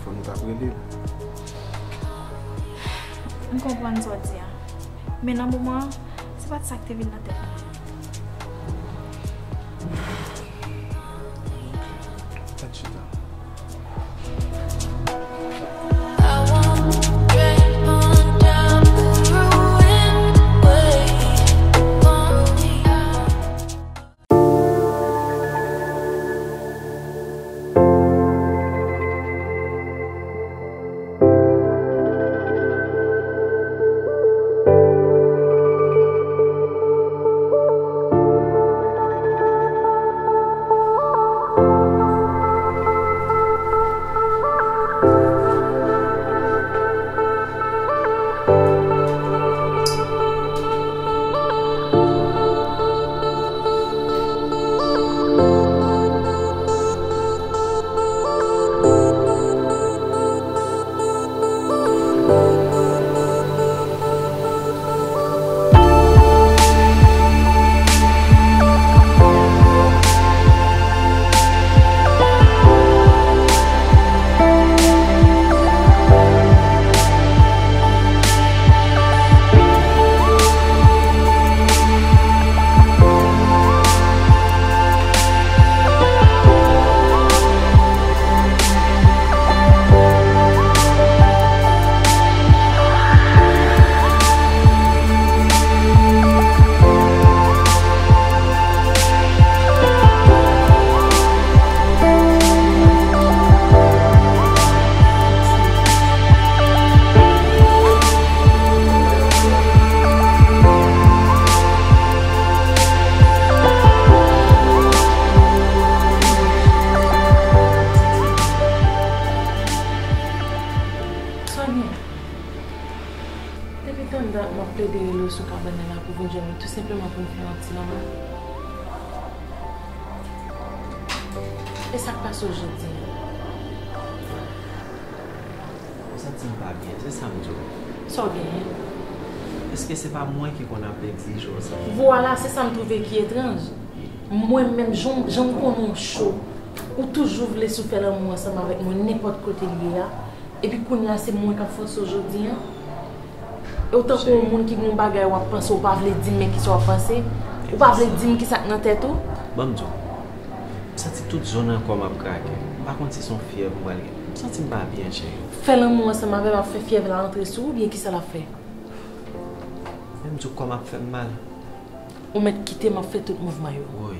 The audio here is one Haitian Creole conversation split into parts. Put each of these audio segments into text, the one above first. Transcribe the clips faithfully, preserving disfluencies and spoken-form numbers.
Fò nou t ap rele l. M konprann sa w di a. Men nan moman an, se pa t sa k te vin nan tèt mwen. Al chita. Sa gen? Depi tann dat m ap plede rele w sou kabann nan la pou vin jwenn mwen, tou senpleman pou n fè yon ti lanmou. E sa k pase w jodi a? Mwen santi m pa byen, se sa m di w. Sa w genyen? Èske se pa mwen ki konn ap egzije w sa? Vwala, se sa m twouve ki etranj. Mwen menm, jan, jan m konnen w cho, ou toujou vle sou fè lanmou ansanm avèk mwen nenpòt kote l ye a. Epi kounye a se mwen k ap fòse w jodi a? E w tankou yon moun ki gen yon bagay w ap panse, ou pa vle di m men kisa w ap panse? Ou pa vle di m kisa k nan tèt ou? Ban m di w. M santi tout zòn nan kò m ap krake. M pa konn si se yon fyèv m pral gen. M santi m pa byen, cheri. Fè lanmou ansanm avè m ap fè fyèv la antre sou ou oubyen kisa l ap fè? Men m di w kò m ap fè m mal. Ou mèt kite m ap fè tout mouvman yo. Wi.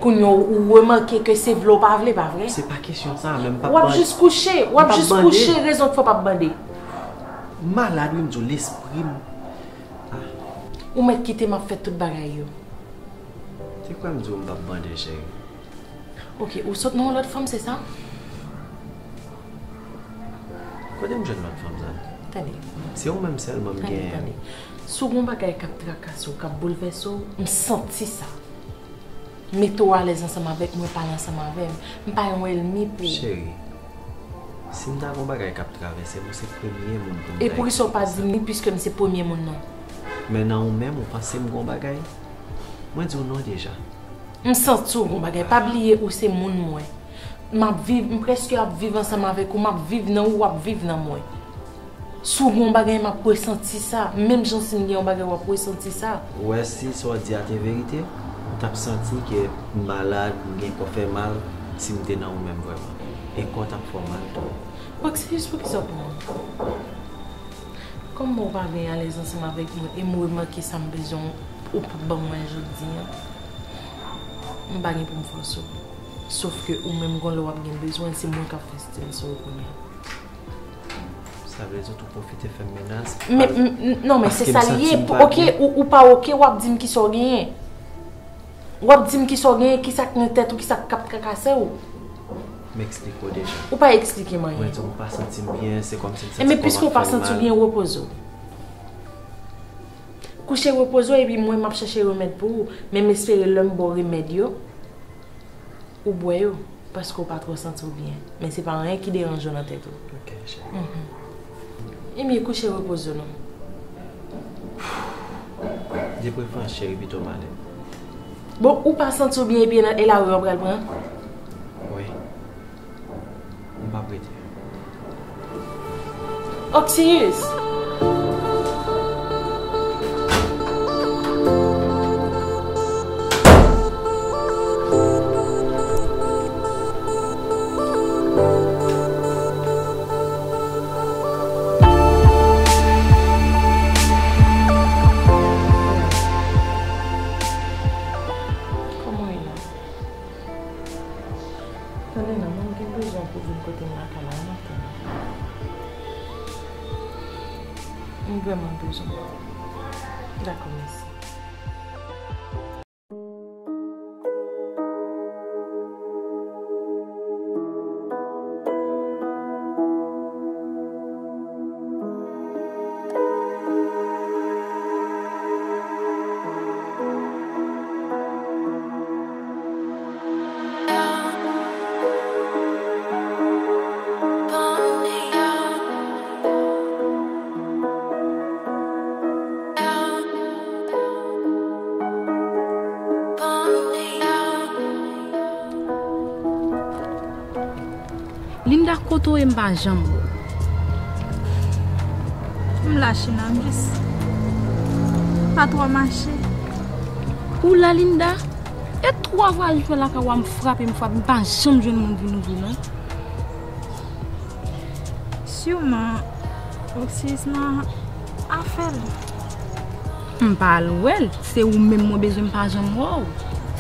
Kounye a ou remake ke se vle w pa vle, pa vre? Se pa kesyon sa, men m p ap bande. W ap jis kouche, w ap jis kouche, rezon k fè w p ap bande. M malad wi, m di w, lespri m. Ah. Ou mèt kite m ap fè tout bagay yo. Te kwè m di w m p ap bande, cheri. Ok, ou sot nan yon lòt fanm, se sa? Kote m jwenn lòt fanm sa? Tande. Se ou menm sèlman m genyen. Tande, tande. Si w gen yon bagay k ap trakase w, k ap boulvèse w, m santi sa. Mete w alèz ansanm avèk mwen, pale ansanm avè m. M pa yon ènmi pou ou. Cheri, si m ta gen yon bagay k ap travèse m, ou se premye moun pou m ta eksplike sa. E poukisa w pa di m li, piske m se premye moun nan? Men nan ou menm, ou panse m gen yon bagay? Mwen di w non deja. M santi w gen yon bagay. Pa bliye ou se moun mwen. M ap viv, m prèske ap viv ansanm avèk ou, m ap viv nan ou, w ap viv nan mwen. Si w gen yon bagay, m ap resanti sa. Menm jan si m gen yon bagay, w ap resanti sa. Ou wè, si sa w di a te verite, ou t ap santi ke m malad, m gen kò fè mal, si m te nan ou menm vrèman. E kò t ap fè w mal tou. Maxius, poukisa w pran m? Kòm ou pa gen alèz ansanm avèk mwen, e m remake sa m bezwen ou p ap ban mwen jodi a, m pa gen pou m fòse w. Sof ke ou menm gon lè w ap gen bezwen, se mwen k ap fè stil sou ou kounye a. Sa vle di w tou pwofite fè m menas? Men, m, m, non, men se sa l ye. Paske m santi m pa byen. Oke, ou, ou pa oke, w ap di m kisa w genyen. W ap di m kisa w genyen, kisa k nan tèt ou, kisa k ap trakase w. M eksplike w deja. Ou pa eksplike m anyen. Mwen di w m pa santi m byen, se kòmsi m santi kò m ap fè m mal. Enben, piske w pa santi w byen, repoze w. Kouche repoze w, epi mwen m ap chèche remèd pou ou, men m espere lè m ba w remèd yo, ou bwè yo, paske w pa twò santi w byen. Men se pa anyen ki deranje w nan tèt ou. Ok, cheri. Mhm. Ebyen, kouche repoze w non. De preferans, cheri, pito m ale. Bon, ou pa santi w byen, epi e nan, e lari w pral pran? Wi. Oksiyis! Kòman w ye la? Tande non, mwen gen bezwen pou w vin kote m lakay la yon maten. M vrèman bezwen w. Dakò, mèsi. Linda, kote w ye m pa janm wè w. M la China, m jis pa twò mache. Ou la Linda? E twa vwayaj m fè lakay ou a, m frape, m frape, m pa janm jwenn moun vin ouvri non. Siman, Oksiyis nan afè l. M pa al wè l, se ou menm mwen bezwen, m pa janm wè w.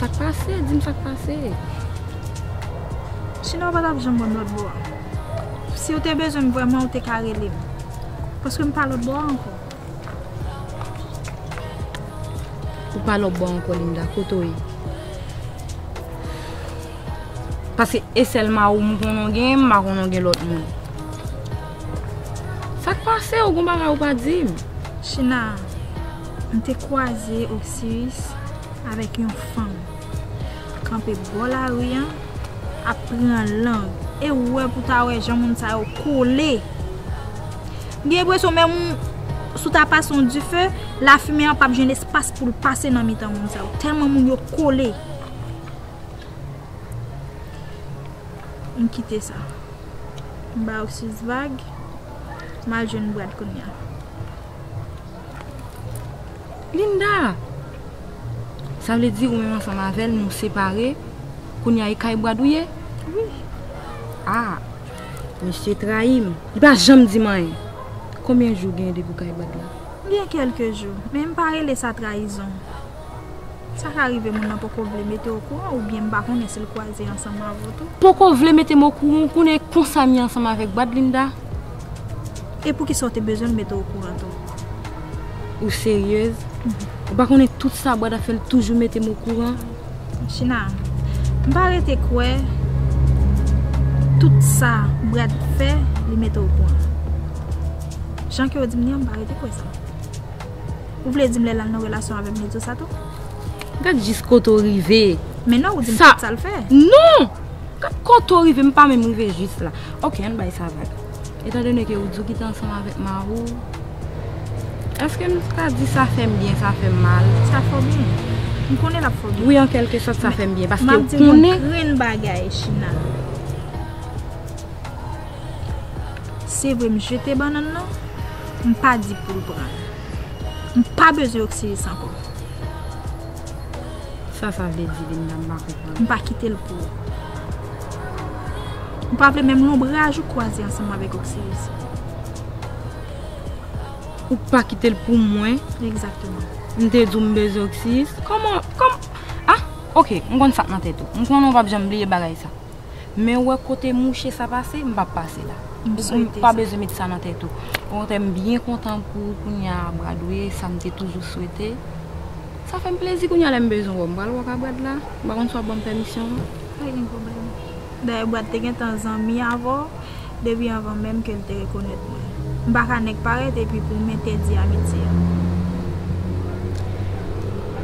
Sa k pase? Di m sa k pase. China, ou pa t ap janm wè m lòt bò a. Si w te bezwen m vrèman, ou te ka rele m. Paske m pa lòt bò a ankò. Ou pa lòt bò ankò, Linda. Kote w ye? Paske e sèl mari w m konnen w gen, m pa konnen w gen lòt moun. Sa k pase w? Gon bagay ou pa di m? China, m te kwaze Oksiyis avèk yon fanm kanpe bò lari a, ap pran lang. E ou wè pou ta wè jan moun sa yo kole. M gen enpresyon menm si w ta pase yon dife, lafimen an p ap jwenn espas pou l pase nan mitan moun sa yo. Tèlman moun yo kole. M kite sa. M ba Oksiyis vag, m al jwenn Brad kounye a. Linda! Sa vle di ou menm ansanm avè l nou separe, kounye a e kay Brad ou ye? Wi. Ah! Misye trayi m. Li pa janm di m anyen. Konbyen jou gen depi w kay Brad la? Gen kèlke jou, men m pa rele sa trayizon. Sa ka rive moun nan poko vle mete w okouran oubyen m pa konnen si l kwaze ansanm avè w tou. Poko vle mete m okouran, ou konnen konsa m ye ansanm avèk Brad, Linda? E poukisa w te bezwen l mete w okouran tou? Ou seryez? Mhm. Ou pa konnen tout sa Brad ap fè, l toujou mete m okouran? China, m pa rete kwè tout sa Brad fè, li mete w okouran. Jan ke w di m li an, m pa rete kwè sa. Ou vle di m lè l al nan relasyon avè m, li di w sa tou? Gad jis kote w rive. Men non, ou di m tout sa l fè. Non! Gad kote w rive, m pa menm rive jis la. Oke, ann bay sa vag. Etandone ke ou di w kite ansanm avèk mari w, èske m ka di sa fè m byen, sa fè m mal? Sa fè w byen. M konnen l ap fè w byen. Wi, an kèlke sòt, sa fè m byen, paske ou konnen. M ap di w yon grenn bagay, China. Se vre, m jete bannann nan, m pa di pou l pran l. M pa bezwen Oksiyis ankò. Sa sa vle di, Linda, m pa konprann. M pa kite l pou ou. M pa vle menm lonbraj ou kwaze ansanm avèk Oksiyis. Ou pa kite l pou mwen? Egzakteman. M te di w m bezwen Oksiyis? Kòman, kòm, ah, oke, m konn sa k nan tèt ou. M konnen w p ap janm bliye bagay sa. Men ou wè kote mouche sa pase, m p ap pase la. M swete sa. Ou pa bezwen met sa nan tèt ou. Okontrè, m byen kontan pou ou kounye a, Brad ou ye, sa m te toujou swete. Sa fè m plezi kounye a lè m bezwen wè w. M pral wè w ka Brad la. M pa konn si w ap ban m pèmisyon an. Pa gen pwoblèm. Dayè, Brad te gentan zanmi avè w depi anvan menm ke l te rekonèt mwen. M pa ka nèk parèt epi pou m entèdi amitye a.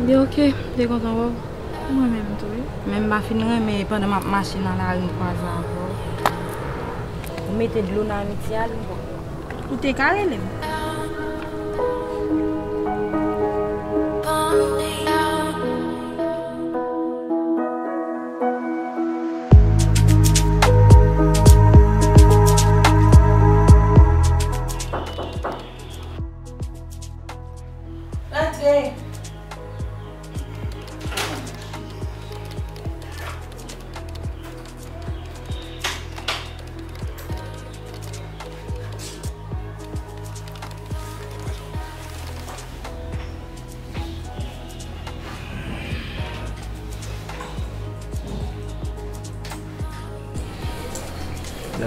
Byen, oke, m te kontan wè w. Mwen menm tou, wi. Men m pa fin renmen pandan m ap mache nan lari m kwaze avè w. Ou mete dlo nan amitye a, Linda. Ou te ka rele m.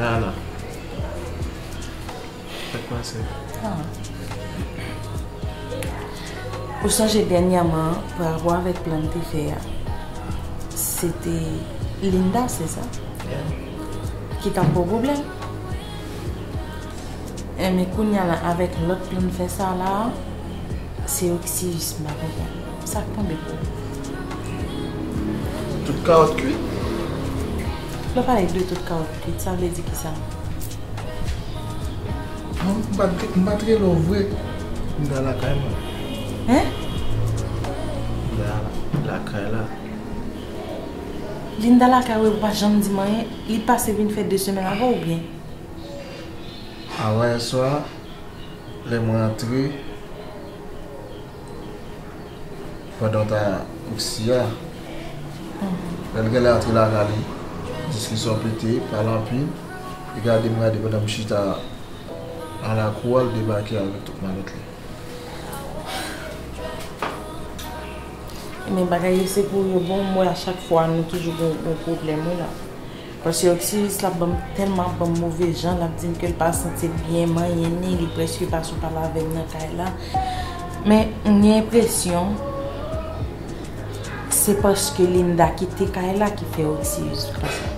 Ala. Sa k pase? Ah. Ou sonje dènyèman, parapò avèk plan m te fè a, se te Linda, se sa? Yeah. Ki t ap ba w pwoblèm? Enben, kounye a la, avèk lòt plan m fè sa la, se Oksiyis m pa konprann. Sa k tonbe pou ou? Tout kawòt kwit? Lè w pale de tout kawòt kwit, sa vle di kisa? Non, m pa t, m pa t rele w vre. M ta lakay mwen. Hein? M ta lakay la. Linda lakay ou, ou pa janm di m anyen. Li pase vin fè de semèn avè w oubyen? Avan yè swa, lè mwen antre, pandan w ta oksi a, lè l genlè antre lakay li, diskisyon pete, pale anpil, li gade m gade pandan m chita nan lakou a, l debake avèk tout malèt li. Men bagay yo se pou yo bon, m wè a chak fwa nou toujou gon, gon pwoblèm wi la. Paske Oksiris l ap ban m, tèlman ap ban m move jan, l ap di m ke l pa santi l byen, manyen ni, li prèske pa sou pale avè m nan kay la. Men m gen enpresyon se paske Linda kite kay la ki fè Oksiris konsa.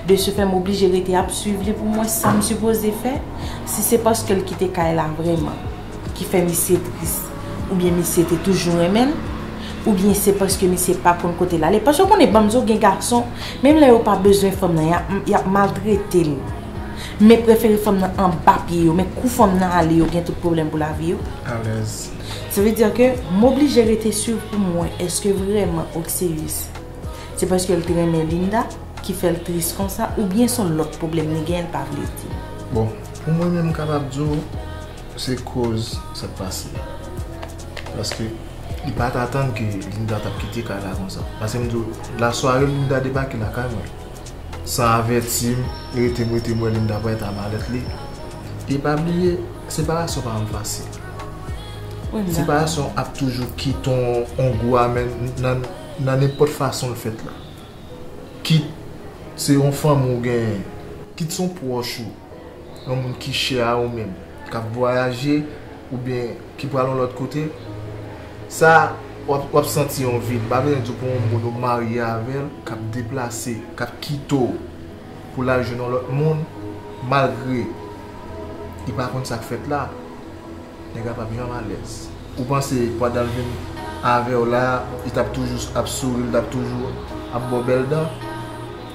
De ce fait, m oblije rete ap swiv li pou m wè sa m sipoze fè, si se paske l kite kay la vrèman ki fè misye tris, oubyen misye te toujou renmen l, oubyen se paske misye pa konn kote l ale. Paske w konnen, ban m di w, gen gason, menm lè yo pa bezwen fanm nan, y ap, y ap maltrete l. Men prefere fanm nan anba pye yo, men kou fanm nan ale yo gen tout pwoblèm pou lavi yo. Alèz. Sa vle di ke m oblije rete swiv pou m wè èske vrèman Okseyus se paske l te renmen Linda ki fè l tris konsa, oubyen se yon lòt pwoblèm li genyen l pa vle di m. Bon, pou mwen menm, m kapab di w se koz sa k pase a. Paske li pa t atann ke Linda t ap kite kay la konsa. Paske m di w, lasware Linda debake lakay mwen san avèti m, rete m, rete m wè Linda prèt a malèt li. E pa bliye, separasyon pa janm fasil. Wi, m dakò. Separasyon ap toujou kite yon, yon gou amè nan, nan nenpòt fason l fèt la. Kit se yon fanmi w genyen, kit se yon pwòch ou, yon moun ki chè a ou menm, k ap vwayaje oubyen ki pral yon lòt kote, sa w ap, w ap santi yon vid. M pa bezwen di w pou yon moun ou marye avè l, k ap deplase, k ap kite w pou l al jwenn yon lòt moun, malgre li pa konn sa k fèt la. Nèg la p ap janm alèz. Ou panse pandan l vin avè w la, li t ap toujou ap souri, li t ap toujou ap ba w bèl dan?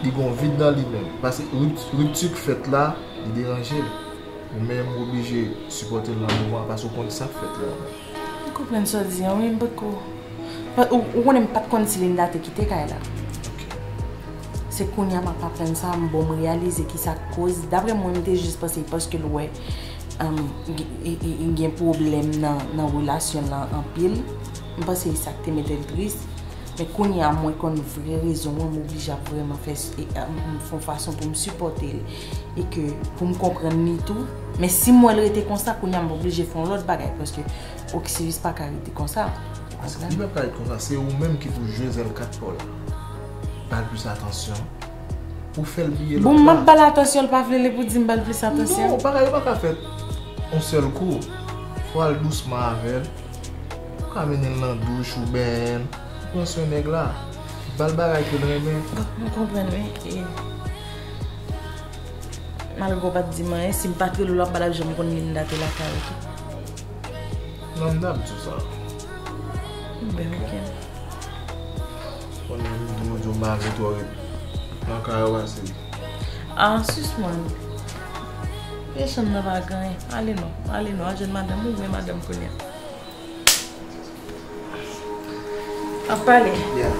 Li gon vid nan li menm. Paske ript-, ripti k fèt la, li deranje l. Ou menm, ou oblije sipòte l nan moman an, paske ou konn sa k fèt la. M konprann sa w di an, wi, m potko. Pa-, ou, ou konnen m pa t konn si Linda te kite kay la. Ok. Se kounye a m ap aprann sa, m bon, m reyalize ki sa k koz. Daprè mwen, m te jis panse paske l wè, um, gen, gen pwoblèm nan, nan relasyon l lan anpil. M panse se sa k te mete l tris. Men kounye a, mwen konn vrè rezon an, m oblije ap vrèman fè, e, um, fè yon fason pou m sipòte l. E ke pou m konprann li tou. Men si m wè l rete konsa, kounye a, m oblije fè yon lòt bagay. Paske Oksiris pa ka rete konsa. Paske li p ap ka ret konsa, se ou menm ki pou jwe zèl kat pa w la. Ba l plis atansyon. Pou fè l bliye lòt la. Bon, m ap ba l atansyon, l pa vle, li pou di m ba l plis atansyon. Non, bagay yo pa ka fèt yon sèl kou. Fò w al dousman avè l. Ou ka mennen l nan douch ou benyen l. Pran swen nèg la. Ba l bagay ke l renmen. Bon, m konprann, wi. E, malgre w pa t di m anyen, si m pa t rele w, l ap ba l ap janm konn Linda te lakay ou tou. Non, m t ap di w sa. Ben, ok. Konnen m di w, di w m pa vle twò ret nan kay ou ase. Ah, sispann. Pye chanm nan pa gen anyen. Ale non, ale non, al jwenn madanm ou, men madanm kounye a. Ap pale. Yeah.